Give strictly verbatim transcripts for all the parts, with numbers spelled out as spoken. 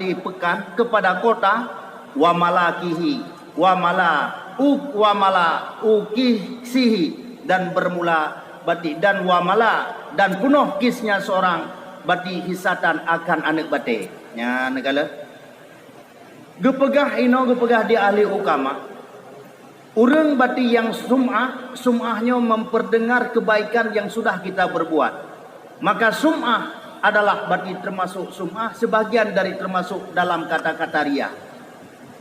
di pekan kepada kota, wa malakihi, wa mala u-, wa mala ukisihi, dan bermula bati, dan wa mala, dan punoh kisnya seorang bati hisatan akan aneuk batée. Nyan neugala. Geupeugah inoe, geupeugah di ahli ukama, ureuëng bati nyang sum'ah, sum'ah nyoe memperdengar kebaikan yang sudah kita berbuat. Maka sum'ah adalah bati termasuk sum'ah, sebagian dari termasuk dalam kata-kata riya.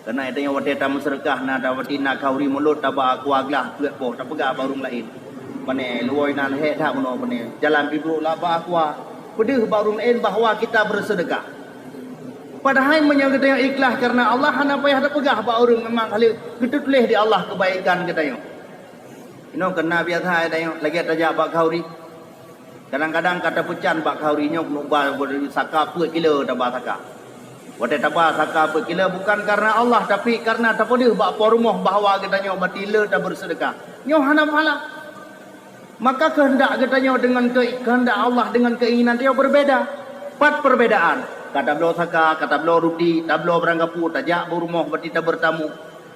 Karena itu nyang watée tameuseudeukah na, ta bati na khauri mulod, taba aqua glah peuet boh, tapeugah bak ureuëng laén. Pane luwoi nan hék that bunoe pane. Jalan pibroe laba aqua. Peudeuh bak ureuëng laén bahwa kita bersedekah. Padahai meunyoe geutanyoe ikhlas karena Allah, hana payah tapeugah bak ureuëng, memang haleue geututuléh di Allah kebaikan geutanyoe. Inoe keunan biasa geutanyoe lagée tajak bak khauri. Kadang-kadang ka tapeucan bak khauri nyoe keuneuk ba saka peuet kilo taba saka. Watée taba saka peuet kilo bukan karena Allah, tapi karena tapeudeuh bak po rumoh bahwa geutanyoe bati le tabeuseudeukah. Nyoe hana pahala. Maka keuheundak geutanyoe deungon keu-, keuheundak Allah deungon keuinginan tanyoe berbeda. Pat perbedaan? Ka tabloe saka, ka tabloe ruti, tabloe barang gapu, tajak bak rumoh bati tabeutamu.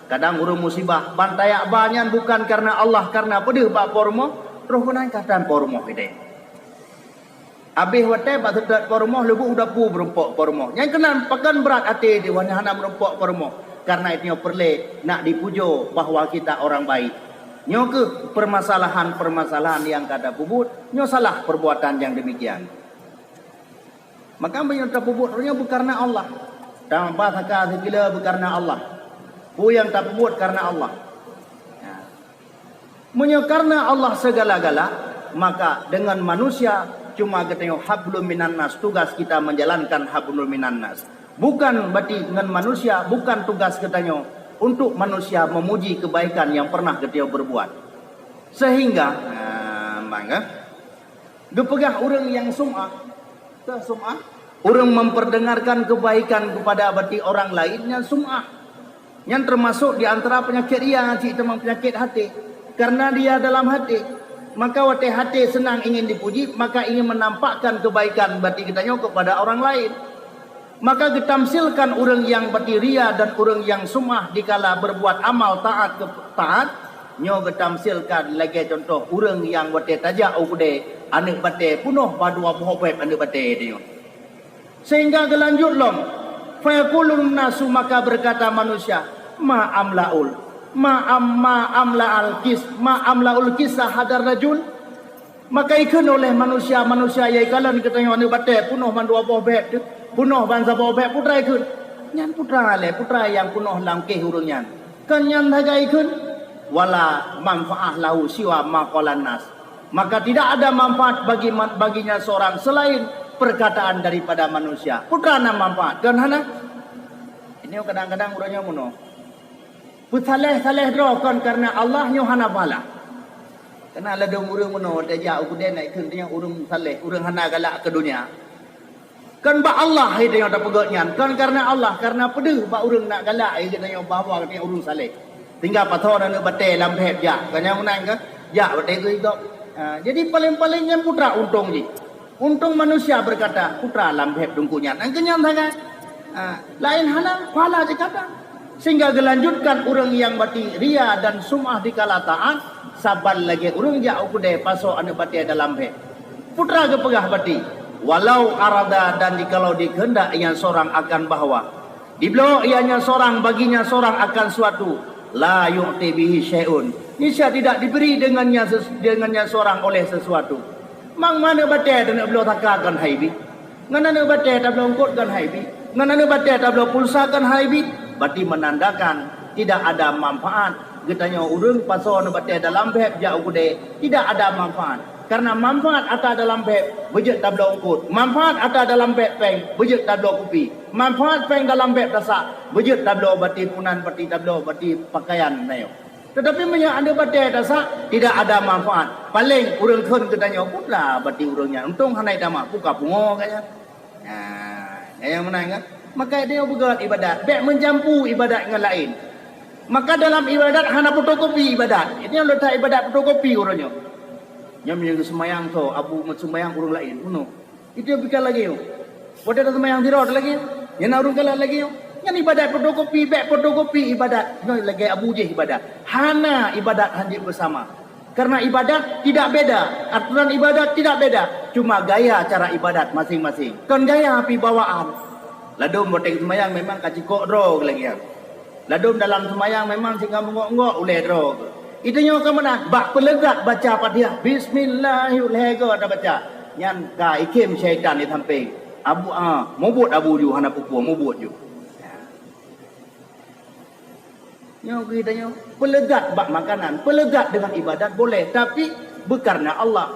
Kadang ureuëng musibah, ban tajak ba nyan bukan karena Allah, karena peudeuh bak po rumoh, troh keunan ka tan po rumoh ideh. Abéh watée bak seutôt po rumoh, leubuek u dapu meurumpok po rumoh. Nyang keunan pakon brat até di wan hana meurumpok po rumoh, karena itu nyoe peureulée nak dipujoe bahwa kita orang baik. Nyoe keuh permasalahan-permasalahan nyang ka tapeubuet, nyoe salah perbuatan nyang demikian. Maka meunyoe tapeubuet nyoe beukarna Allah, taba saka sikilo beukarna Allah, peue nyang tapeubuet karna Allah. Nah, meunyoe karna Allah segala-gala, maka dengan manusia cuma geutanyoe hablum minannas, tugas kita menjalankan hablum minannas. Bukan berarti ngon manusia, bukan tugas geutanyoe untuk manusia memuji kebaikan yang pernah geutanyoe berbuat. Sehingga, nah, maka geupeugah ureuëng nyang sum'ah, teu sum'ah, ureuëng memperdengarkan kebaikan kepada bati orang lain nyan sum'ah. Nyan termasuk di antara penyakit ria, cit teuma penyakit hati. Karena dia dalam hati, maka watée hati senang ingin dipuji, maka ingin menampakkan kebaikan bati geutanyoe kepada orang lain. Maka geutamsilkan ureuëng nyang bati ria dan ureuëng nyang sum'ah dikala berbuat amal taat ke taat, nyoe geutamsilkan lagée contoh ureuëng nyang watée tajak u keudée, aneuk batée punoh ba dua boh beb aneuk batée nyoe. Sehingga geulanjut lom, fayaqulun nasu, maka berkata manusia, ma amlaul, ma am, ma amlaul kis, ma amlaul kisah hadar rajul. Maka ikheun oleh manusia-manusia nyang ikalon geutanyoe aneuk batée punoh mandua boh beb teuh, punoh bansaboh beb, peue treuk ikheun? Nyan peue treuk lé, peue treuk nyang punoh lam kéh ureuëng nyan. Kon nyan sagai ikheun, wala manfaah lahu siwa ma qalan nas. Maka tidak ada manfaat bagi ma-, baginya seorang selain perkataan daripada manusia. Peue treuk na manfaat, kon hana? Ini kadang-kadang ureuëng nyoe meunoe. Peusaléh-saléh droe kon karena Allah nyoe hana pahala. Karena ladôm ureuëng meunoe tajak u keudée nak ikheun tanyoe ureuëng saléh, ureuëng hana galak keu donya. Kon bak Allah hai tanyoe tapeugét nyan, kon karena Allah, karena peudeuh bak ureuëng nak galak hai geutanyoe bahwa geutanyoe ureuëng saléh. Tinggai pasoe aneuk batée lam beb jak, kon nyang meunan keuh, jak watée geuh gob. Ha, jadi paléng-paléng nyan peue treuk untông jih. Untông manusia berkata, peue treuk lam beb teungku nyan. Nyang keu nyan sagai. Ha, laén hana, pahala jih ka tan. Sehingga geulanjutkan ureuëng nyang bati ria dan sum'ah dikala taát, saban lagée ureuëng jak u keudée pasoe aneuk batée dalam beb. Peue treuk geupeugah bati, walau arada, dan jikalau dikeundak nyang seurang akan bahwa dibloe nyang seurang bagi nyang seurang akan suatu, la yu'ti bihi syai'un, niscaya tidak diberi dengan nyang ses-, dengan nyang seurang oleh sesuatu. Mang aneuk batée taneuk bloe saka kon hai bi. Ngon aneuk batée tabloe eungkôt kon hai bi. Ngon aneuk batée tabloe pulsa kon hai bi. Berarti menandakan tidak ada manfaat. Geutanyoe ureuëng pasoe aneuk batée dalam beb jak u keudée, tidak ada manfaat. Karena manfaat ata dalam beb, beujeuet tabloe eungkôt. Manfaat ata dalam beb péng, beujeuet tabloe kupi. Manfaat péng dalam beb tasak, beujeuet tabloe bati punan, bati tabloe bati pakaian nyoe. Tetapi meunyoe aneuk batée tasak, tidak ada manfaat. Paléng ureuëng kheun geutanyoe, peue treuk bati ureuëng nyan. Untông hana jitamah, peue ka pungo gata nyan. Nah, nyang meunan kan? Maka dia beugét ibadat, bék meujampu ibadat ngon laén. Maka dalam ibadat hana fotokopi ibadat. Itu nyang letak ibadat fotokopi uroe nyoe. Nyang meunyoe seumayang tho, abu meuseumayang ureuëng laén, bunoe. Itu yang pikat lagi. Watée taseumayang sidroe lagi. Nyan na ureuëng kalon lagée nyoe. Nyan ibadat fotokopi, bék fotokopi ibadat. Nyoe lagée Abu jih ibadat. Hana ibadat hanjeuet beusama. Karena ibadat tidak beda, aturan ibadat tidak beda, cuma gaya cara ibadat masing-masing. Kon gaya pih bawaan. Ladom watée seumayang memang ka cikok droe lagée nyan. Ladom dalam seumayang memang singoh meungok-ngok ulée droe. Geutanyoe ka meunan, bak peuleuzat baca Fatihah, bismillahirrahmanirrahim tabaca. Nyan ka ikhém syaitan di sampéng. Abu, ah, mubuet Abu ju hana peue-peue, mubuet ju. Nyoe geutanyoe peuleuzat bak makanan, peuleuzat dengan ibadat boleh, tapi bukan karena Allah.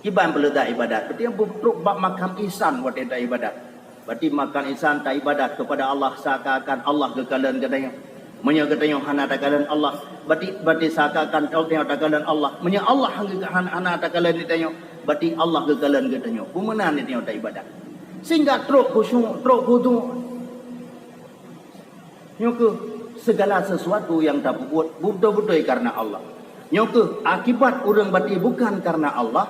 Kiban peuleuzat ibadat, berarti trok bak makam ihsan watée ta ibadat. Berarti makam ihsan ta ibadat kepada Allah seakan-akan Allah geukalon geutanyoe. Meunyoe geutanyoe hana takalon Allah, berarti, berarti seakan-akan geutanyoe takalon Allah. Meunyoe Allah hana, hana takalon geutanyoe, berarti Allah geukalon geutanyoe. Peue meunan geutanyoe ta ibadat. Sehingga trok khusyuk, trok khudu'. Nyoe kheueh segala sesuatu nyang tapeubuet beutôi-beutôi karena Allah. Nyoe kheueh akibat ureuëng bati bukan karena Allah,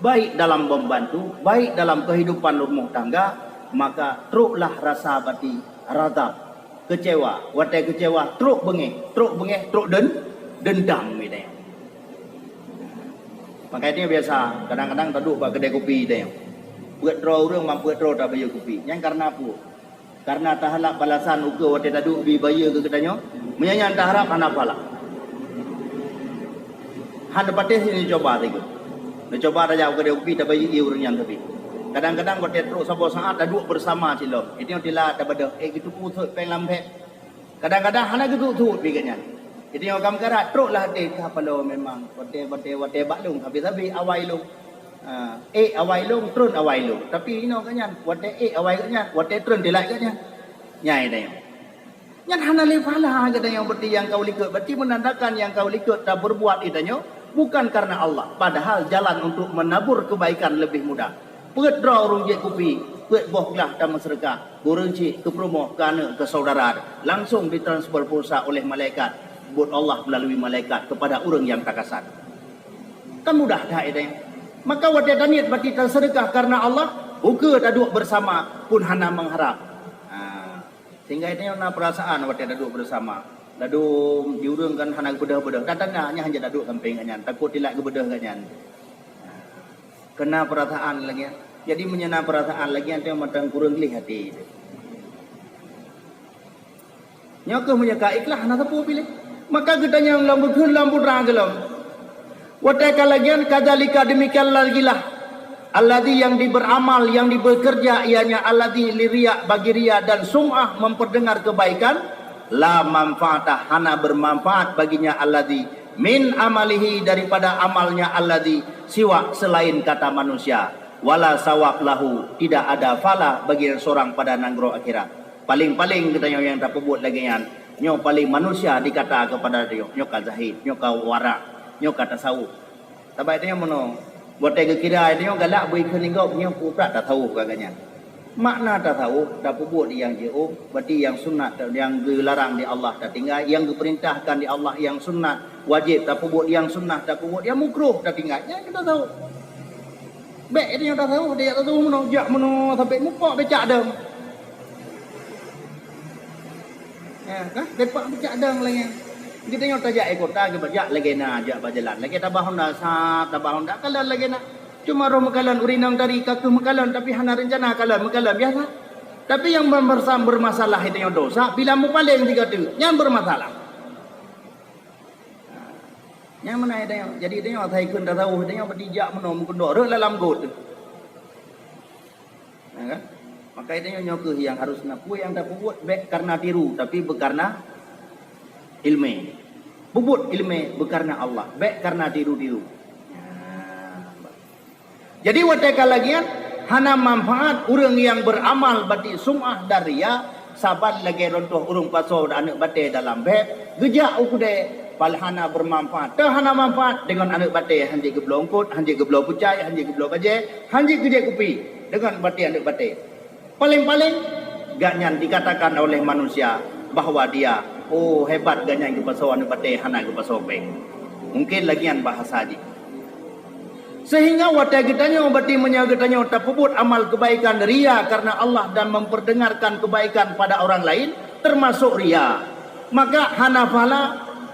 baik dalam membantu, baik dalam kehidupan rumah tangga, maka troklah rasa bati radab, kecewa. Watée kecewa, trok beungéh, trok beungéh, trok den-, dendam gitu. Makanya biasa, kadang-kadang taduek bak kedai kopi teuh. Peuet droe ureuëng, man peuet droe tabayeue kopi. Nyan karena peue? Karena taharab balasan ukeue watée taduek bi bayeue keu geutanyoe, meunyo nyan taharab hana pahala. Hana patéh neucuba sigoe. Neucuba tajak u keudè kupi tabayeue ié ureuëng nyan teubi. Kadang-kadang watée trok saboh saát taduek beusama silom, geutanyoe tila tabadeuh, "Eh, geuteupeu sot péng lam bhèk." Kadang-kadang hana geuduek-duek pi geuhnyan. Geutanyoe ka meukarat, troklah até ka paloe memang. Watée, watée, watée bak lôn, habéh-habéh awai lôn. Ha, ék awai lôn, trôn awai lôn. Tapi inoe geuhnyan, watée ék awai geuhnyan, watée trôn tilat geuhnyan. Nyan geutanyoe. Nyan hana lé pahala geutanyoe berarti nyang ka u likot. Berarti menandakan nyang ka u likot taperbuat geutanyoe bukan karena Allah. Padahal jalan untuk menabur kebaikan lebih mudah. Peuet droe ureuëng jieb kupi, peuet boh glah tameuseudeukah, keu ureuëng chik, keu peurumoh, keu aneuëk, keu syedara, langsung ditransfer pulsa oleh malaikat, buet Allah melalui malaikat kepada ureuëng nyang takasat. Kan mudah that geutanyoe. Maka watée taniet bati taseudeukah karena Allah, ukeue taduek beusama pun hana mengharap. Ha, sehingga geutanyoe na perasaan watée taduek beusama. Ladom di ureuëng kan hana geubeudôh-beudôh. Tanda-tanda nyan hana taduek sampéng geuhnyan, takot tilat geubeudôh geuhnyan. Keu na perasaan lagée nyan. Jadi meunyoe na perasaan lagée nyan, teuh mantong kureueng gleh até teuh. Nyoe kheueh meunyoe ka ikhlas, hana sapeue piléh. Maka geutanyoe lom beukheun lom putra geulom. Watée ka lagée nyan, kadzalika demikian lagi lah. Alladzi yang diberamal, yang dibekerja, ianya alladzi liriya, bagi riya dan sum'ah memperdengar kebaikan, la manfaata, hana bermanfaat baginya alladzi min amalihi, daripada amalnya alladzi siwa, selain kata manusia, wala sawab lahu, tidak ada pahala bagi seorang pada nanggroe akhirat. Paling-paling geutanyoe nyang tapeubuet lagée nyan, nyoe paling manusia dikata kepada tanyoe, nyoe ka zahid, nyoe ka warak, nyoe ka tasawuf. Saban tanyoe meunoe, watée geukira tanyoe galak beu ikheun lé gob, nyoe peue prak tasawuf ka geuhnyan. Makna tasawuf, tapeubuet nyang jiôh, berarti nyang sunat, nyang geularang di Allah tatinggai, nyang geupeurintahkan di Allah nyang sunat, wajéb tapeubuet, nyang sunat tapeubuet, nyang mukruh tatinggai. Nyan keuh tasawuf. Bék tanyoe tasawuf, tajak tasawuf meunoe, jak meunoe sampoe mupok becak dong. Ya, kan? Depak becak dong lagée nyan. Geutanyoe tajak, eh, kota, geubajak lagée na, jak bak jalan. Lagée tabah honda, sat, tabah honda, kalon lagée na. Cuma roh meukalon, ureuëng inong tadi ka kheueh meukalon, tapi hana reuncana kalon, meukalon biasa. Tapi nyang bermasa-, bermasalah geutanyoe dosa, bila meupaleng sigoe teuk, nyan bermasalah. Nyang meunan geutanyoe, jadi geutanyoe asai kheun tasawuf, geutanyoe berarti jak meunoe meukeudok rot lam got. Nah, kan? Maka geutanyoe nyoe kheueh nyang harus na peue nyang tapeubuet bék karena tiru, tapi beukarena iéleumé. Peubuet iéleumé beukarena Allah, bék karena tiru-tiru. Nah, jadi watée ka lagée nyan, hana manfaat ureuëng nyang beramal bati sum'ah dan riya, saban lagée contoh ureuëng pasoe aneuëk batée dalam bhèk, geujak u keudè, pal hana bermanfaat. Teuh hana manfaat deungon aneuëk batée, hanjeuet geubloe eungkot, hanjeuet geubloe peucai, hanjeuet geubloe bajée, hanjeuet geujép kupi deungon batée aneuëk batée. Paléng-paléng, gobnyan dikatakan oleh manusia bahwa dia, "Oh, hebat gobnyan geupasoe aneuëk batée, hana geupasoe péng." Mungkin lagée nyan bahasa jih. Sehingga watée geutanyoe, berarti meunyoe geutanyoe tapeubuet amal kebaikan ria karena Allah dan memperdengarkan kebaikan pada orang lain, termasuk ria, maka hana pahala,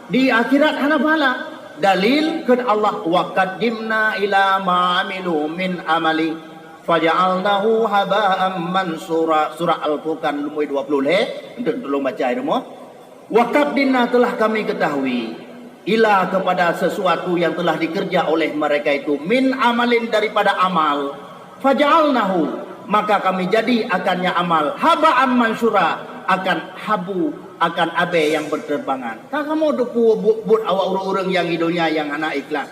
di akhirat hana pahala. Dalil kheun Allah, "Wa qaddimna ila ma amilu min amali faja'alnahu haba'am mansura." Surah Al-Furqan, lumbôi dua puluh lhée, untuk tolong baca di rumah. "Wa qaddimna," telah kami ketahui, "ila," kepada sesuatu yang telah dikerja oleh mereka itu, "min amalin," daripada amal, "faja'alnahu," maka kami jadi akannya amal, "haba'an mansura," akan habu, akan abée yang berterbangan. Ka kamoe teupeue buet-buet awak ureuëng-ureuëng nyang di donya nyang hana ikhlas.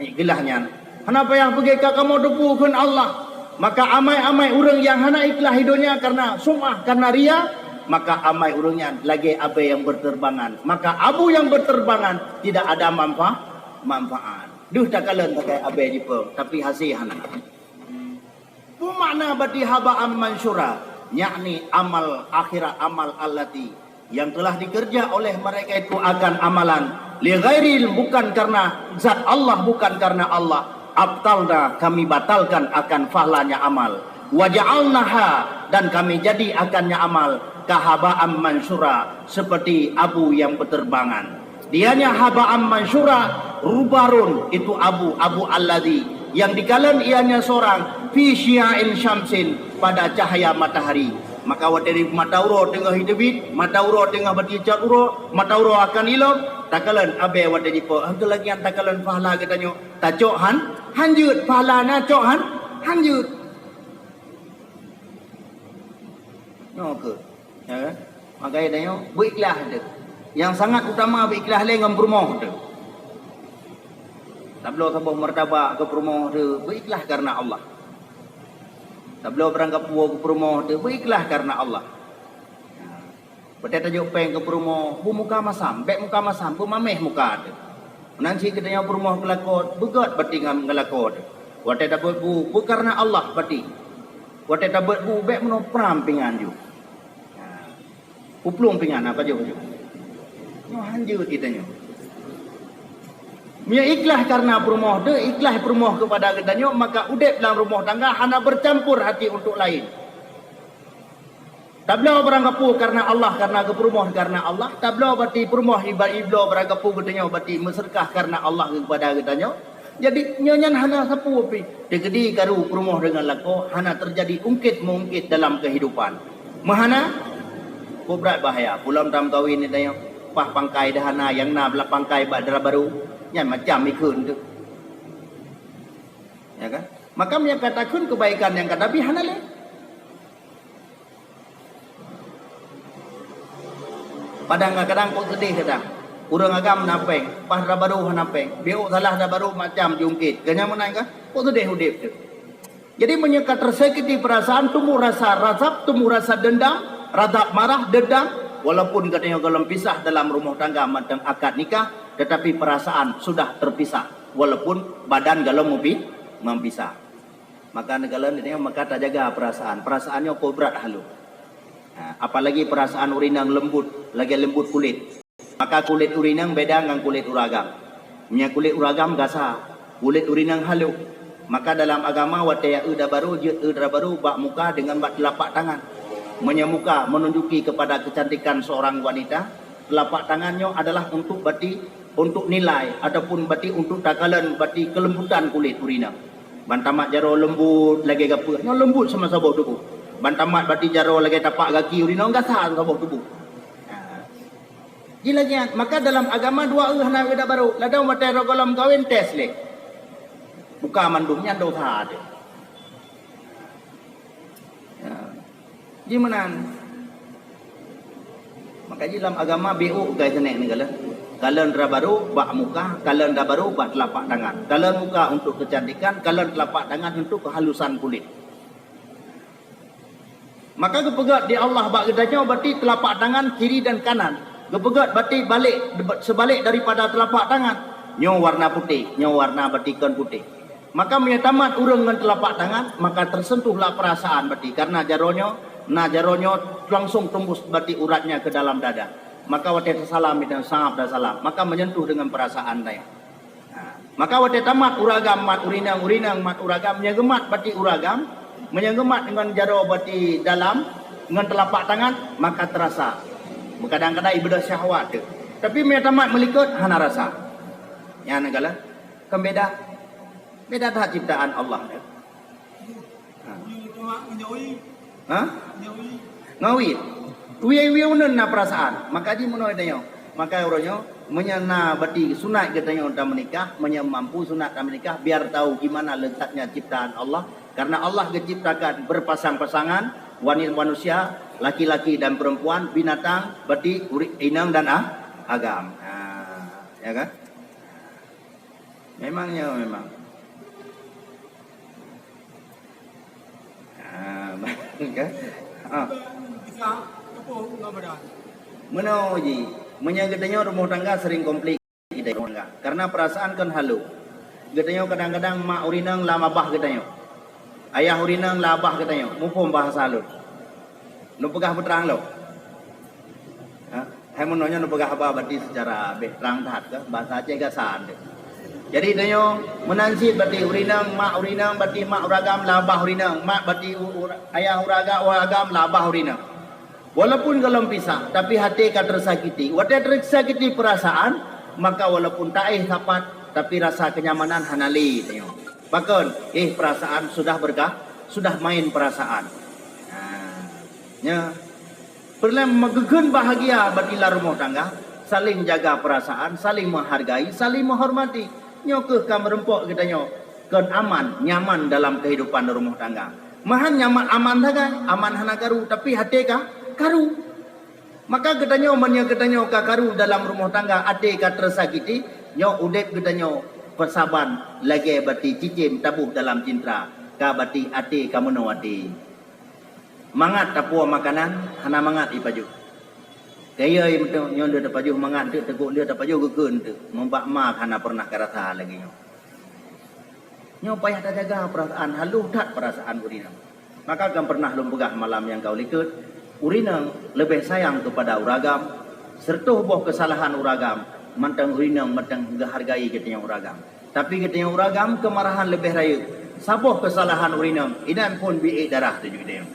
Ikhlas nyan hana payah peugét, ka kamoe teupeue kheun Allah. Maka amai-amai ureuëng nyang hana ikhlas di donya karena sum'ah, karena ria, maka amai ureuëng nyan lagée abée nyang berterbangan. Maka abu nyang berterbangan tidak ada manfa-, manfaat. Deuh takalon sagai abée jipeueng, tapi hasé hana. Peue makna bati haba'an mansura? Yakni amal akhirat, amal allati yang telah dikerja oleh mereka itu akan amalan li ghairil, bukan karena zat Allah, bukan karena Allah, abtalna, kami batalkan akan pahalanya amal, wa ja'alnaha, dan kami jadi akannya amal, kahaba'an mansura, seperti abu yang berterbangan. Dianya haba'an mansura, rubarun, itu abu, abu alladzi, yang dikalon ianya seorang, fi syia'in syamsin, pada cahaya matahari. Maka watée mata uroe teungoh jiteubiet, mata uroe teungoh bati cot uroe, mata uroe akan ilom, takalon abée watée jipo. Hana lagée nyan takalon pahala geutanyoe. Tacok han, hanjeuet, pahala na cok han, hanjeuet. Nyoe keuh. Ya kan? Maka geutanyoe beuikhlas teuh. Nyang sangat utama beuikhlas lé ngon peurumoh teuh. Tabloe saboh martabak keu peurumoh teuh, beuikhlas karena Allah. Tabloe barang gapeue keu peurumoh teuh, beuikhlas karena Allah. Watée tajok péng keu peurumoh, bu muka masam, bék muka masam, bu maméh muka teuh. Meunan cit geutanyoe peurumoh keu lakoe, beugét bati ngon lakoe teuh. Watée tabeuet bu, bu karena Allah bati. Watée tabeuet bu, bék meunoe pram pingan ju. Kuplueng pingan, apa jih? Nyoe hanjeuet geutanyoe. Meunyoe ikhlas karena peurumoh teuh, ikhlas peurumoh kepada geutanyoe, maka udeb lam rumoh tangga hana bercampur hati untuk lain. Tabloe barang gapeue karena Allah, karena geupeurumoh karena Allah, tabloe bati peurumoh iba-, ibloe barang gapeue geutanyoe bati meuseudekah karena Allah kepada geutanyoe. Jadi, nyoe nyan hana sapeue pih. Teukeudi karu peurumoh deungon lakoe hana teujadi ungkét-meuungkét dalam keuhidupan. Meuhana, peue brat bahaya. Peue lom tameukawen nyoe, paih pangkai dah hana, nyang na blah pangkai bak dara barô, nyan macam ikheun teuh. Ya kan? Maka meunyoe ka takheun keubaikan nyang ka tabri hana lé. Padahai kadang-kadang kok seudeh kadang. Ureuëng agam na péng, paih dara barô hana péng. Biôk salah dara barô macam jiungkét. Geuhnyan meunan kan? Kok seudeh udeb teuh. Jadi meunyoe ka tersakiti perasaan, tumbuh rasa razab, tumbuh rasa dendam, razab marah, dendam, walaupun geutanyoe gohlom pisah dalam rumoh tangga mantong akad nikah, tetapi perasaan sudah terpisah, walaupun badan gohlom meupi-, meupisah. Maka neukalon nyoe, maka tajaga perasaan. Perasaan nyoe kok brat halôh. Ha, apalagi perasaan ureuëng inong lembut, lagée lembut kulét. Maka kulét ureuëng inong beda ngon kulét ureuëng agam. Meunyoe kulét ureuëng agam gasa, kulét ureuëng inong halôh. Maka dalam agama watée eu dara barô, jeuet eu dara barô bak muka deungon bak teulapak tangan. Meunyoe muka menunjuki kepada kecantikan seorang wanita, teulapak tangan nyoe adalah untuk bati, untuk nilai ataupun bati untuk takalon bati kelembutan kulét ureuëng inong. Ban tamat jaroe lembut lagée gapeue, nyoe lembut sama saboh tuboh. Ban tamat bati jaroe lagée tapak gaki ureuëng inong gasa saboh tuboh. Ha. Jih lagée nyan, maka dalam agama dua eu hana eu dara barô, ladôm watée roh gohlom kawen tes lé. Buka mandum nyan dosa teuh. Ya. Jih meunan. Maka jih lam agama biôk gai seunek ni kala. Kalon dara barô bak muka, kalon dara barô bak teulapak tangan. Kalon muka untuk kecantikan, kalon teulapak tangan untuk kehalusan kulét. Maka geupeugét di Allah bak geutanyoe bati teulapak tangan kiri dan kanan. Geupeugét bati balek, sebalek daripada teulapak tangan. Nyoe warna putéh, nyoe warna bati kon putéh. Maka meunyoe tamat ureuëng ngon teulapak tangan, maka tersentuhlah perasaan bati. Karena jaroe nyoe, na jaroe nyoe langsung tembus bati uratnya ke dalam dada. Maka watée tasalam, itu sab dan salam. Maka menyentuh dengan perasaan tadi. Ha. Maka watée tamat uragam mat urinang, urinang mat uragam, meunyoe geumat batik uragam, meunyoe geumat ngon jaroe batik dalam, ngon teulapak tangan, maka teurasa. Meukadang-kadang ibadah syahwat tu. Tapi meunyoe tamat meulikot, hana rasa. Nyan galak. Kan beda. Beda that ciptaan Allah tu. Ha. Ha? Ngawi. Wie-wie uneun na perasaan. Maka jimeunoe tanyoe. Maka uroe nyoe, meunyoe na batik sunat geutanyoe tameunikah, meunyoe mampu sunat tameunikah, biar tahu gimana letaknya ciptaan Allah. Karena Allah geuciptakan berpasang-pasangan, wanita manusia, laki-laki dan perempuan, binatang, batik, uri-, inong dan a-, agam. Ha, ya kan? Memangnya memang. Ah, kan? Ah. Meunoe ji, meunyoe geutanyoe rumoh tangga sering konflik geutanyoe rumoh tangga. Karena perasaan kan halo. Geutanyoe kadang-kadang mak urinang lam abah geutanyoe. Ayah urinang lam abah geutanyoe. Muphom bahasa lôn. Lôn peugah beutrang lom. Ha? Hai meunoe nyoe neupeugah haba batik seucara beh trang that keu bahasa Aceh gasan deh. Jadi tanyoe meunan cit batik urinang, mak urinang, batik mak uragam, lam abah urinang, mak batik u-, u-, ayah uraga-, uragam, lam abah urinang. Walaupun gohlom pisah, tapi até ka tersakiti. Watée tersakiti perasaan, maka walaupun taéh sapat, tapi rasa kenyamanan hana lé tanyoe. Pakon? Eh, perasaan sudah berkah, sudah main perasaan. Nah, nya. Peureulée meugeugeun bahagia bak di lam rumoh tangga, saling jaga perasaan, saling menghargai, saling menghormati. Nyoe kheueh ka meurumpok geutanyoe kon aman, nyaman dalam kehidupan rumoh tangga. Meuhan nyaman aman sagai, aman hana karu, tapi até ka karu. Maka geutanyoe meunyoe geutanyoe ka karu dalam rumoh tangga, até ka tersakiti, nyoe udeb geutanyoe peusaban lagée batik cicém taboh dalam cintra, ka batik até ka meunoe até. Mangat tapuwoe makanan, hana mangat ipajoh. Kayée meuteuk nyoe lheueh tapajoh mangat teuk, teugok lheueh tapajoh geukeuen teuk, meubak ma hana pernah karasa lagée nyoe. Nyoe payah tajaga perasaan, haloh that perasaan urinang. Maka kan pernah lôn peugah malam nyang ka u likot, urinang leubeh sayang keupada uragam, seureutoh boh keusalahan uragam, mantong urinang mantong geuhargai geutanyoe uragam. Tapi geutanyoe uragam keumarahan leubeh rayeuk. Saboh keusalahan urinang, inan phon biék darah tujoh idéng.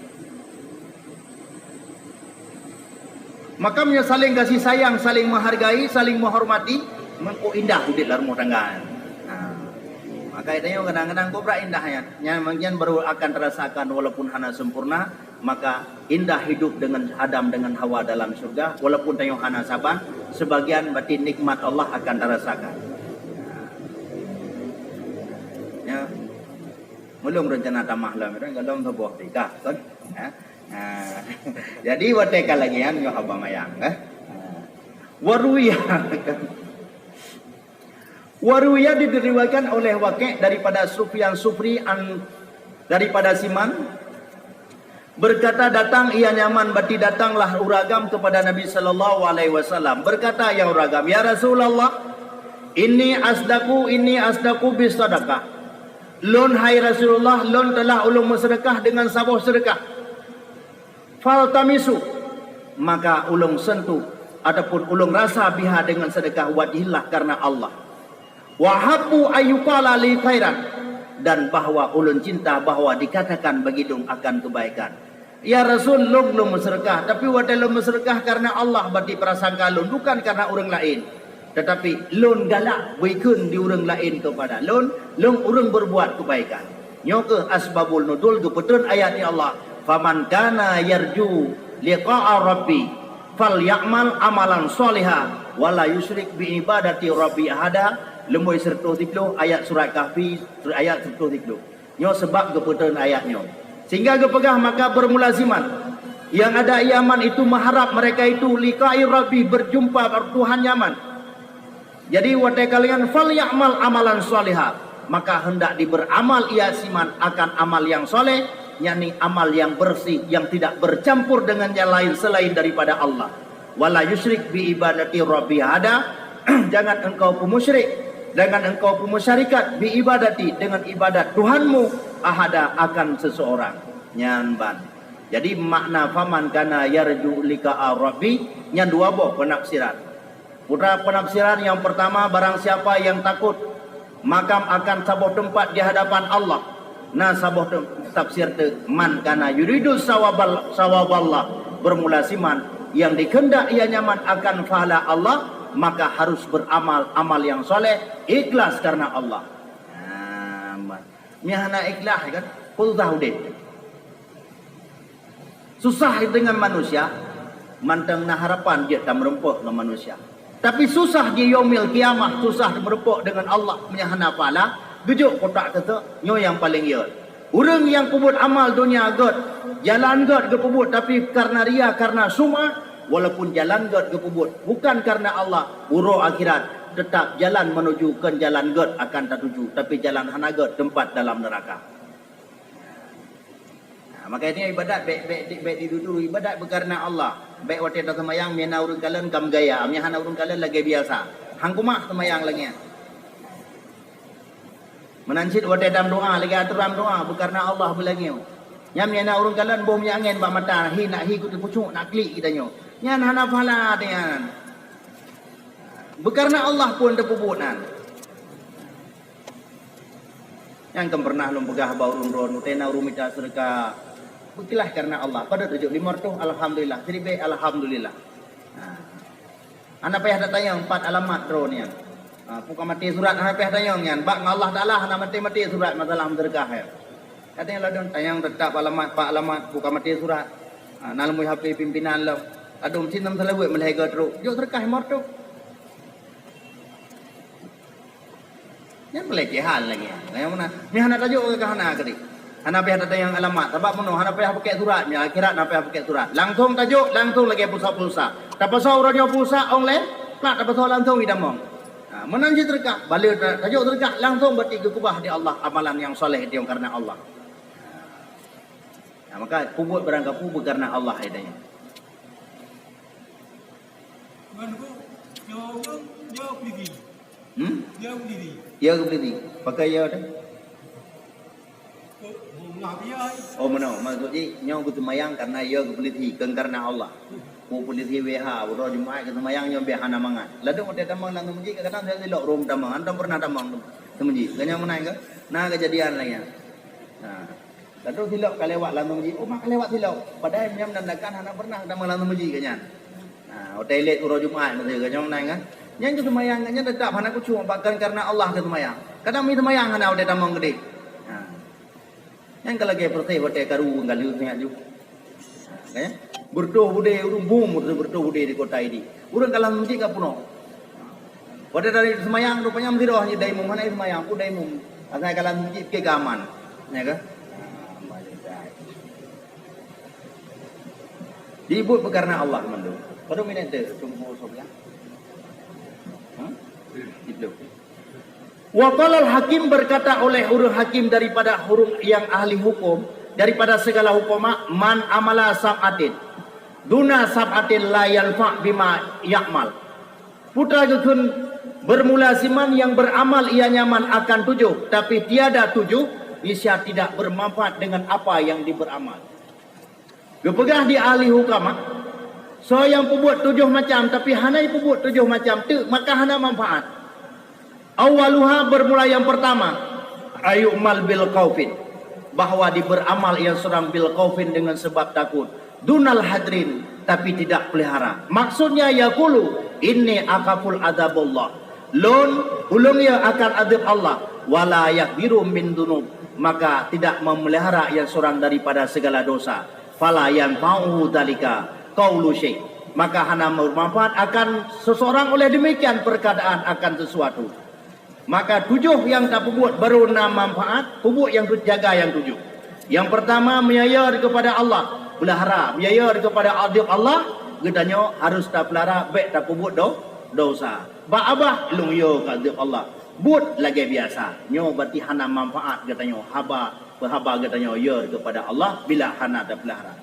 Maka meunyoe saling kasih sayang, saling menghargai, saling menghormati, meuko indah udeb lam rumoh tangga. Nah, maka geutanyoe kadang-kadang kobra indah nyan. Nyan, nyan baru akan terasakan walaupun hana sempurna, maka indah hidup dengan Adam dengan Hawa dalam syurga, walaupun tanyoe hana saban, sebagian batin nikmat Allah akan tarasakan. Ya. Ulôn rencana tamah lom, kan, golom saboh tikah, kan? Ya. Ha. Jadi, watée ka lagée nyan, nyoe haba mayang, eh. Ha. Waruya. Waruya diriwayatkan oleh Waqi' daripada Sufyan Sufri an-, daripada Siman, berkata, datang ia Yaman, berarti datanglah uragam kepada Nabi sallallahu alaihi wasallam. Berkata ia uragam, "Ya Rasulullah, inni asdaqu, inni asdaqu bis sadaqah." Lôn, hai Rasulullah, lôn telah ulôn meuseudeukah dengan saboh seudeukah. Faltamisu, maka ulôn sentuh ataupun ulôn rasa biha dengan sedekah wajhillah karena Allah. Wa habbu ayyuqala li khairan, dan bahwa ulôn cinta bahwa dikatakan bagi lôn akan kebaikan. Ya Rasul, lôn lôn meuseudeukah, tapi watée lôn meuseudeukah karena Allah, berarti prasangka lôn, bukan karena ureuëng laén. Tetapi lôn galak bukon di ureuëng laén keupada lôn, lôn ureuëng berbuat kebaikan. Nyoe kheueh asbabul nuzul geupeutrön ayat di Allah, "Faman kana yarju liqa'a rabbi falya'mal amalan shaliha wa la yusyrik bi ibadati rabbi ahada." Leumoi seratus tiga puluh ayat surat Kahfi, ayat seratus tiga puluh. Nyoe sabab geupeutrön ayat nyoe. Sehingga geupeugah maka bermula Siman yang ada Yaman itu mengharap mereka itu liqa'i rabbi, berjumpa Tuhan Yaman. Jadi watée ka lagée nyan, "Falya'mal amalan shaliha," maka hendak diberamal ia Siman akan amal yang soleh, yakni amal yang bersih yang tidak bercampur dengan yang lain selain daripada Allah. "Wala yusyrik bi ibadati rabbi ahada," jangan engkau pemusyrik, jangan engkau pemusyarikat bi ibadati, dengan ibadat Tuhanmu, ahada, akan seseorang. Nyan ban. Jadi makna faman kana yarju liqa'a rabbi nyan dua boh penafsiran. Putra penafsiran yang pertama, barang siapa yang takut Makam akan saboh teumpat di hadapan Allah. Na saboh te-, tafsir teuk, "Man kana yuridu sawabal-, sawaballah," bermula siman, yang dikehendak ia nyaman akan pahala Allah, maka harus beramal amal yang soleh, ikhlas karena Allah. Nah, ma-, nyan hana ikhlas kan, susah udeb. Susah deungon manusia, mantong na harapan jeuet tameurumpok ngon manusia. Tapi susah di Yaumil Qiyamah, susah tameurumpok deungon Allah, meunyo hana pahala, geujok kotak keu nyoe nyang paleng yot. Ureuëng nyang peubuet amal donya gét, jalan gét geupeubuet, tapi karena ria, karena sum'ah, walaupun jalan gét geupeubuet, bukan karena Allah, uroe akhirat, teutap jalan menuju kon jalan gét akan tatuju, tapi jalan hana gét teumpat dalam neuraka. Nah, makanya ibadat bék, bék, bék didudu, ibadat beukareuna Allah. Bék watée taseumayang, meunyo na ureuëng kalon ka meugaya, meunyo hana ureuëng kalon lagée biasa. Han keumah seumayang lagée nyan. Meunan cit watée tameudoá, lagée atoran doá, beukareuna Allah beulagée. Nyan meunyo na ureuëng kalon boh minyeuk angén bak mata, hi nak hi kuteupucuk, nak klik geutanyoe. Nyan hana pahala nyan. Beukareuna Allah pun teupeubuet nyan. Nyang kon pernah lôn peugah bak ureuëng droeneuh, watée na ureuëng mita seudeukah, beuikhlas kareuna Allah. Padub tajok limong reutôh, alhamdulillah. Siribée, alhamdulillah. Nah. Hana payah tatanyong pat alamat droeneuh nyan. Ha, peue ka maté surat, hana payah tanyong nyan. Bak ngon Allah Taala hana maté-maté surat masalah meuseudeukah nyan. Katanya ladôm tanyong teutap alamat, pat alamat, peue ka maté surat. Ha, na lam HP pimpinan lom. Ladôm sinan seulaweuet meulhèe goe trok. Jok seudeukah limong reutôh. Nyan pelecehan lagée nyan. Nyang mana? Nyan hana tajok keu hana keudeh. Hana payah tatanyong alamat. Sabab meunoe hana payah pakai surat. Nyan akhirat hana payah pakai surat. Langsung tajok, langsung lagée pulsa-pulsa. Tapasoe uroe nyoe pulsa online, plak tapasoe langsung i tamong. Ha, meunan cit seudeukah. Bale ta-, tajok seudeukah, langsung berarti geukeubah di Allah amalan nyang soleh itu nyang kareuna Allah. Ha, maka peubuet barang kapeue beukareuna Allah, hai tanyoe. Ngon bu, nyoe, nyoe polisi. Hmm? Nyoe polisi. Ya ke polisi? Pakai ya dah. Ko-, bunga biaya. Oh, meunoe. Maksud jih, nyoe geuseumayang karena ya ke polisi, kon karena Allah. Ku polisi W H, uroe Jumaat geuseumayang nyoe biar hana mangat. Ladôm watée tamong lam meuseujid, kadang-kadang saya silop rom tamong, hantom pernah tamong tu. Seumeuseujid. Kan nyoe meunan ke? Nah, kejadian lagée nyan. Nah. Lalu silop ka lewat lam meuseujid, oh, mak ka lewat silop. Padahai meunyo menandakan hana pernah tamong lam meuseujid geuh nyan. Ha, watée lét uroe Jumaat miseue geuh nyoe meunan kan. Nyan geuseumayang geuh nyan teutap hana khusyuk, bahkan karena Allah geuseumayang. Kadang mi seumayang hana watée tamong keudeh. Ha. Nyan ka lagée peureuseh watée karu galeuh nyan ju. Ha, kan? Beureutoh budé ureuëng bum, beureutoh budé di kota Idi. Ureuëng ka lam meuseujid ka peunoh. Watée dari seumayang, rupanya meusidroe hana dai mum, hana seumayang, peue dai mum. Asai ka lam meuseujid ke aman. Ya ke? Dibuet peukareuna Allah mandum. Padum minét teu, sungguh sob ya. Ha? Itu. Wa qalal hakim, berkata oleh ureuëng hakim daripada ureuëng yang ahli hukum, daripada segala hukum, man amala sab'atin duna sab'atin la yanfa bima ya'mal. Putra geukheun, bermula siman yang beramal ia nyaman akan tujoh, tapi tiada tujoh, niscaya tidak bermanfaat dengan apa yang diberamal. Geupeugah di ahli hukama, soe nyang peubuet tujoh macam tapi hana peubuet tujoh macam teuk, maka hana manfaat. Awaluha, bermula yang pertama, ayu'mal bil khaufin, bahwa diberamal ia seorang bil khaufin dengan sebab takut, dunal hadrin, tapi tidak pelihara. Maksudnya yaqulu, inni akhaful adzabullah. Lôn, ulôn ya akan azab Allah, wala yahdiru min dunub, maka tidak memelihara ia seorang daripada segala dosa. Fala yanfa'uhu dzalika qaulu syai'. Maka hana bermanfaat akan seseorang oleh demikian perkataan akan sesuatu. Maka tujoh nyang tapeubuet baru na manfaat, peubuet nyang tujoh, jaga nyang tujoh. Nyang pertama, meunyo ya kepada Allah, peulihara. Meunyo ya kepada azab Allah, geutanyoe harus tapeulara bék tapeubuet do-, dosa. Bak babah, lôn ya keu azab Allah. Buet lagée biasa. Nyoe berarti hana manfaat geutanyoe haba, peuhaba geutanyoe ya kepada Allah bila hana tapeulara.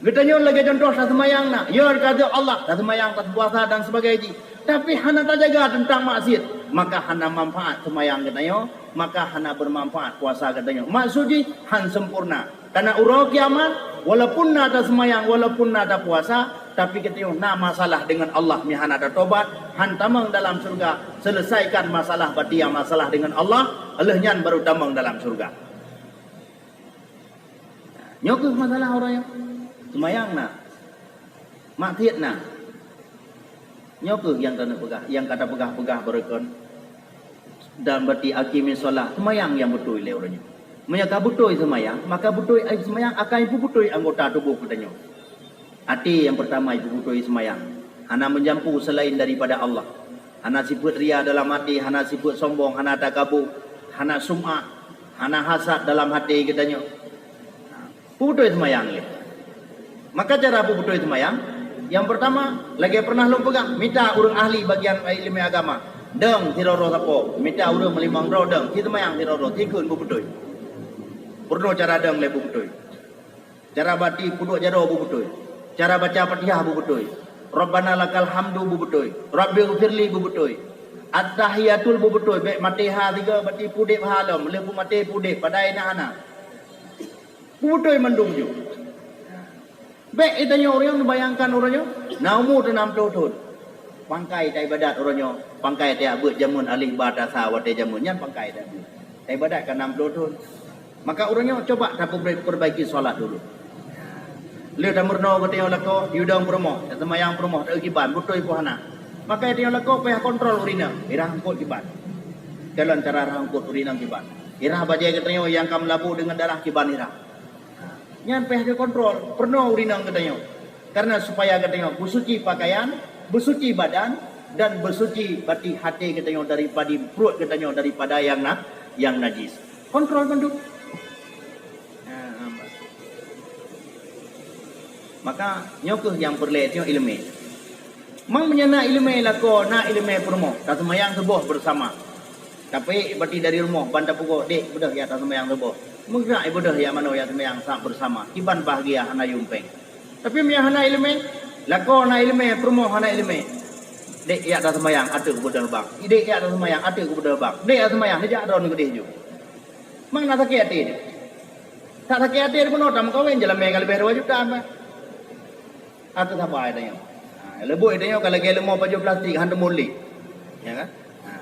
Geutanyoe lagée contoh taseumayang na, ya keu azab Allah, taseumayang, tapuasa dan sebagainya jih. Tapi hana tajaga teuntang maksiet, maka hana manfaat seumayang geutanyoe, maka hana bermanfaat puasa geutanyoe. Maksud jih, han sempurna. Karena uroe kiamat, walaupun na taseumayang, walaupun na tapuasa, Tapi geutanyoe na masalah deungon Allah, meuhana tatobat, han tamong dalam syurga. Selesaikan masalah bati nyang masalah deungon Allah, lheueh nyan baru tamong dalam syurga. Nyoe kheueh masalah uroe nyoe. Seumayang na. Maksiat na. Nyoe kheueh nyang keuneuk peugah, nyang ka tapeugah-peugah beureukan. Dan bati aqimis shalah, seumayang nyang beutôi lé uroe nyoe. Meunyoe ka beutôi seumayang, maka beutôi seumayang akan ipeubeutôi anggota tuboh geutanyoe. Até nyang peurtama ipeubeutôi seumayang, hana meujampu seulaén daripada Allah. Hana sifeuet ria dalam até, hana sifeuet sombong, hana takabu, hana sum'ah, hana hasad dalam até geutanyoe. Peubeutôi seumayang lé. Maka cara peubeutôi seumayang, nyang peurtama, lagée pernah lôn peugah, mita ureuëng ahli bagian iéleumé agama. Dong sidroe-droe sapo, mita ureuëng meulimong droe dong, si seumayang sidroe-droe, sikheun beubeutôi. Peurunoe cara dong lé beubeutôi. Cara bati peuduek jaroe beubeutôi. Cara baca Fatihah beubeutôi. Rabbana lakal hamdu beubeutôi. Rabbighfirli beubeutôi. At-tahiyatul beubeutôi. Bék maté ha sigoe bati pudeb ha lom, lheueh peumaté pudeb, padahai na hana. Peubeutôi mandum ju. Bék geutanyoe ureuëng neubayangkan uroe nyoe na umu teuh nam ploh thon. Pangkai taibadat uroe nyoe, pangkai tajak beuet jameun alif ba ta sa watée jameun nyan pangkai tajak beuet. Taibadat ka nam ploh thon. Maka uroe nyoe coba tapeubri-, perbaiki salat dulu. Lheueh tameurunoe geutanyoe lakoe, yudong peurumoh, taseumayang peurumoh, taeu kiban, beutôi peue hana. Maka geutanyoe lakoe payah kontrol ureuëng inong, irah eungkot kiban. Kalon cara rah eungkot ureuëng inong kiban. Irah bajée geutanyoe nyang ka meulabu deungon darah kiban irah. Nyan payah geukontrol, peurunoe ureuëng inong geutanyoe. Karena supaya geutanyoe beusuci pakaian, beusuci badan, dan beusuci bati até geutanyoe daripada pruet geutanyoe daripada nyang na, nyang najis. Kontrol mandum. Maka nyoe kheueh nyang peureulée nyoe iéleumé. Mang meunyoe na iéleumé lakoe, na iéleumé peurumoh, taseumayang suboh beusama. Tapi bati dari rumoh ban tapeugoe, "Dek, beudôh ya taseumayang suboh." Meugerak ibeudôh ya manoe ya seumayang sa beusama. Kiban bahagia hana yumpeng. Tapi meunyoe hana iéleumé, lakoe na iéleumé, peurumoh hana iéleumé. "Dek, ya taseumayang ateueh beudôh bang. Dek, ya taseumayang ateueh beudôh bang. Dek, ya taseumayang, neujak droeneuh keudeh ju." Mang na sakét até nyoe. Tak sakét até di bunoe tameukawen jalamé ka leubeh dua juta mah. Aku sabai tanyoe. Ha, leubeh tanyoe ka lagée leumo pajoh plastik han teumulih. Ya kan? Ha.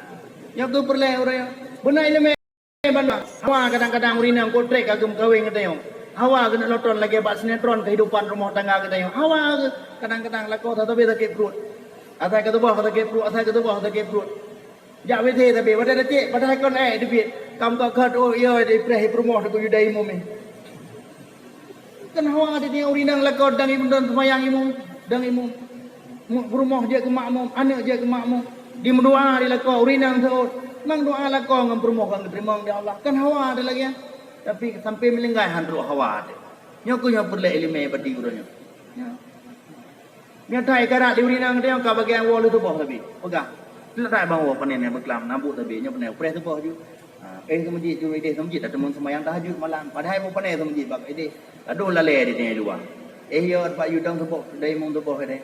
Nyoe keuh peureulée ureuëng nyoe. Beuna iéleumé ban hawa kadang-kadang ureuëng inong kotrek ka geumeukawen geutanyoe. Hawa keuneuk nonton lagée bak sinetron kehidupan rumoh tangga geutanyoe. Hawa keuh kadang-kadang lakoe sabe sakét pruet. Asai ka tuboh sakét pruet, asai ka tuboh sakét pruet. Jak W C tapi, padahai dak cek, padahai kon ék teubiet. Kam ka khat, oh, iya, di preh peurumoh deungon yuda imum nyoe. Kan hawa teuh ureuëng inong lakoe dang imum, dang seumayang imum, dang imum. Mu-, peurumoh jeuet keu makmum, aneuëk jeuet keu makmum. Di meudoa di lakoe, ureuëng inong seuôt. Mang doa lakoe ngon peurumoh kon geuteurimong di Allah. Kan hawa teuh lagée nyan. Tapi sampai meulinggai han trok hawa teuh. Nyoe keuh nyang peureulée iéleumé bati uroe nyoe. Nyoe. Nyan that ibarat di ureuëng inong teuh ka bagian woe lheueh tuboh sabe. Peugah. Letak bang woe panen nyang beuklam nabuk sabe nyoe panen preh tuboh ju. Ha, eh, seumeujid ju ideh seumeujid dak teumon seumayang tahajud malam. Padahai meupanen seumeujid bak ideh. Ladôm lalée di luwa. Eh, yo bak yudong tuboh, dai mong tuboh ideh.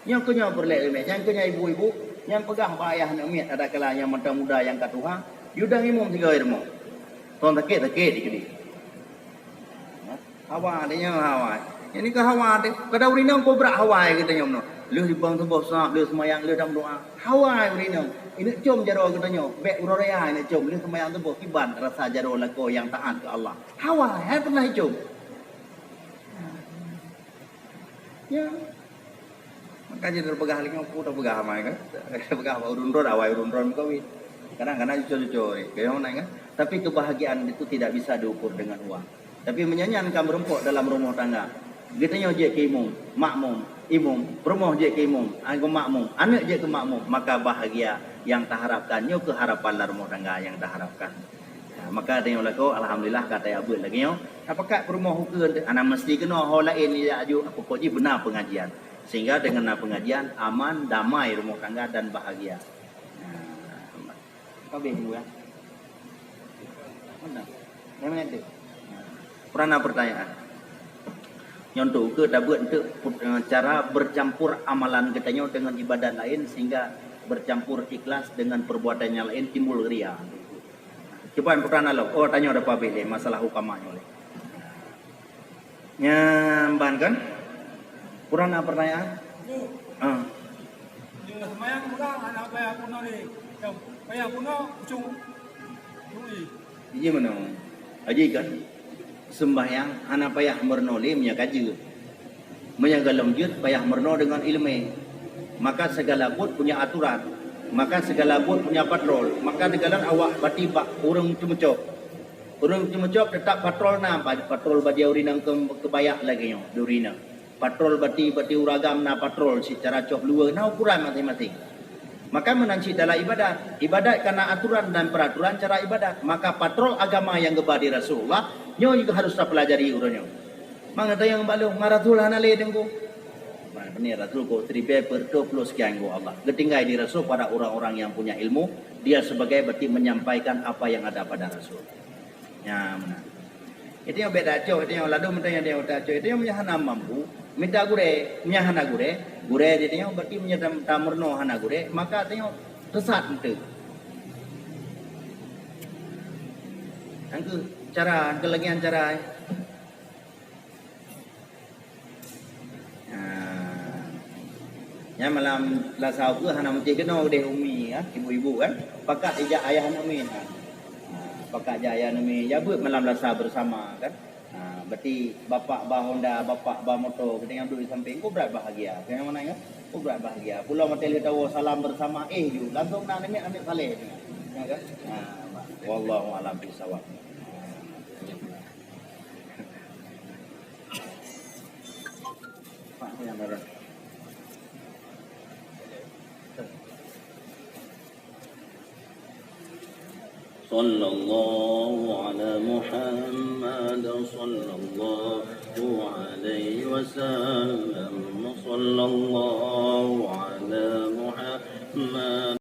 Nyoe keuh nyoe peureulée iéleumé. Nyang keuh nyoe ibu-ibu, nyang peugah bak ayah aneuk miet ada kala nyang mantong muda nyang ka tuha, yudong imum sigoe rumoh. Kon sakét-sakét dikeudi. Hawa teuh nyoe hawa. Nyan keuh hawa teuh. Kadang ureuëng inong kobrak hawa geutanyoe meunoe. Lheueh jibang tuboh sab, lheueh seumayang, lheueh tameudoa. Hawa ureuëng inong. Ineuk com jaroe geutanyoe. Bék uroe raya ineuk com. Lheueh seumayang tuboh kiban rasa jaroe lakoe nyang taát keu Allah. Hawa, hai pernah icom. Ya. Maka jadi terpeugah lagi, aku terpeugah amai kan. Terpeugah bak ureuëng droe, awai ureuëng droe meukawen. Kadang-kadang cuco-cuco, eh, kayong naik kan. Tapi kebahagiaan itu tidak bisa diukur dengan uang. Tapi meunyoe nyan ka meurumpok dalam rumoh tangga. Geutanyoe jeuet keu imum, makmum, imum, peurumoh jeuet keu imum, anggô makmum, aneuëk jeuet keu makmum, maka bahagia nyang taharapkan. Nyoe keuh harapan lam rumoh tangga nyang taharapkan. Ya, maka tanyoe lakoe, alhamdulillah, ka tajak beuet lagée nyoe. Tapakat peurumoh ukeue, hana meusti keunoe ho laén jak aju, pokok jih beuna pengajian. Sehingga dengan na pengajian, aman, damai rumoh tangga dan bahagia. Nah, habis dulu ya. Mana? Lima menit tu. Pernah pertanyaan. Nyoe untuk ke tabeuet untuk put-, eh, cara bercampur amalan geutanyoe dengan ibadat lain sehingga bercampur ikhlas dengan perbuatan yang lain timbul ria. Cuba yang pernah lom. Oh, tanyoe dah pabeh lé masalah ukama nyoe lé. Nyan ban kan? Kurang na pertanyaan? Ah. Iya, sembahyang ulang, hana payah peunoh lé. Payah peunoh, ujong. Ui. Iya meunoe. Haji kan? Sembahyang hana payah meurunoe lé meunyo ka jeuet. Meunyo golom jeuet payah meurunoe deungon ileumèe. Maka segala buet punya aturan. Maka segala buet punya patrol. Maka digalan awak bati bak ureueng ceumeucok. Ureueng ceumeucok teutap patrol na, ba-, patrol bak di ureueng nyang keu-, keubayak lagèe nyoe di ureueng nyan. Patrol bati, bati ureueng agam na patrol secara cok luweue, na ukuran maséng-maséng. Maka meunan cit dalam ibadat. Ibadat ka na aturan dan peraturan cara ibadat. Maka patrol agama nyang geuba di Rasulullah, nyoe juga harus tapelajari uroe nyoe. Mangat nyang balong, ma Rasul hana lé teungku. Mana benih Rasul kok seribu per dua puluh sekian go Allah. Geutinggai di Rasul pada orang-orang yang punya ilmu, dia sebagai berarti menyampaikan apa yang ada pada Rasul. Nyan meunan. Itu nyang beda cok, itu nyang lalu minta nyang dia minta cok, itu nyang hana mampu, minta gurèe, nyang hana gurèe, gurèe itu nyang berarti meunyo tam-, tameurunoe hana gurèe, maka itu nyang teusat enteuk. Angku cara, angku lagi cara. Ha. Nyan malam Selasa ukeue hana meucéh keunoe udeh umi kan, ibu-ibu kan. Pakat ijak ayah aneuk miet kan. Ha, pakat jak ayah aneuk miet, jak beuet malam Selasa bersama kan. Ha, berarti bapak ba Honda, bapak ba moto, kita nyang duduk di samping, ku brat bahagia. Kita nyang mana kan? Ku brat bahagia. Pulang hotel kita, "Oh, salam bersama." Eh, ju, langsung na aneuk miet, aneuk saleh. Ya kan? Ha, wallahu a'lam bishawab. Sallallahu ala Muhammad, sallallahu alaihi wasallam, sallallahu ala Muhammad.